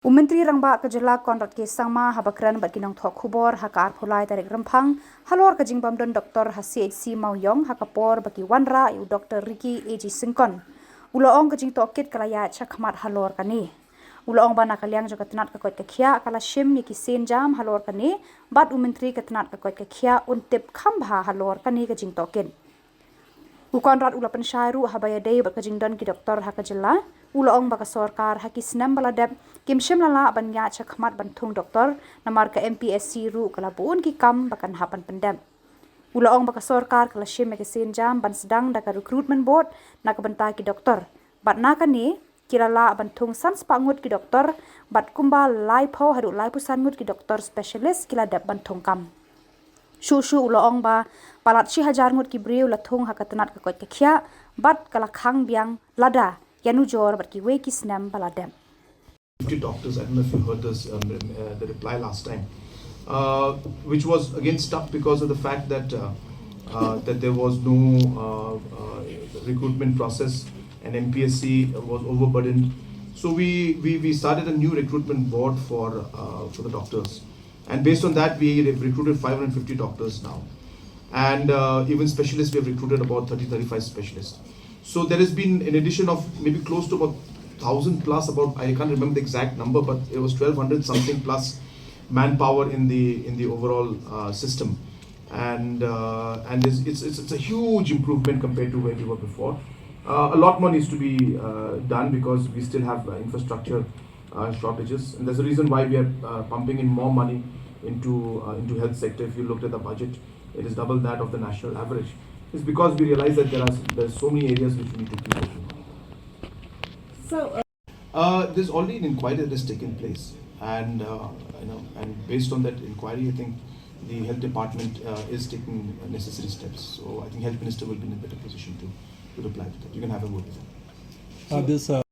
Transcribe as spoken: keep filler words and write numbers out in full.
U Myntri Rangbah ka Jylla Conrad K Sangma haba kren bad ki nongthoh khubor ha ka arphew lai tarik Rymphang halor ka jingbym don doktor ha C H C Mawïong ha ka por ba ki wanrah ïa u Doktor Ricky A G Syngkon. U la ong ka jingtohkit ka la ïaid shakhmat halor kane. U la ong ba na ka liang jong ka tnat ka koit ka khiah ka la shim ïa ki sienjam halor kane bad u Myntri ka tnat ka koit ka khiah un tip kham bha halor kane ka jingtohkit. U Conrad u la pynshai ruh haba ïadei bad ka jingdon ki doktor ha ka jylla. U la ong ba ka sorkar ha ki snem ba la dep kim shym la lah ban ïaid shakhmat ban thung doktor, namar ka M P S C ruh ka la bun ki kam ba kan hap ban pyndep. U la ong ba ka sorkar ka la shim ïa ka sienjam ban sdang da ka recruitment board na ka bynta ki doktor. Bad na kane ki la lah ban thung san spah ngut ki doktor bad kumba laiphew haduh laiphew san ngut ki doktor specialist ki la dep ban thung kam. Shuh shuh u la ong ba palat shi hajar ngut ki briew la thung ha ka tnat ka koit ka khiah bad ka la khang biang lada ïanujor bad kiwei ki snem ba la dep. fifty doctors. I don't know if you heard this, um, uh, the reply last time, uh, which was again stuck because of the fact that uh, uh, that there was no uh, uh, recruitment process, and M P S C was overburdened. So we, we, we started a new recruitment board for uh, for the doctors, and based on that, we have recruited five hundred fifty doctors now, and uh, even specialists, we have recruited about thirty, thirty-five specialists. So there has been an addition of maybe close to about thousand plus, about, I can't remember the exact number, but it was twelve hundred something plus manpower in the in the overall uh, system, and uh, and it's, it's it's a huge improvement compared to where we were before. Uh, a lot more needs to be uh, done because we still have uh, infrastructure uh, shortages, and that's the reason why we are uh, pumping in more money into uh, into health sector. If you looked at the budget, it is double that of the national average. It's because we realize that there are there's so many areas which we need to keep working on. So, uh, Uh, there's already an inquiry that has taken place, and uh, you know, and based on that inquiry, I think the health department uh, is taking necessary steps. So I think health minister will be in a better position to, to reply to that. You can have a word with him. Uh, this uh,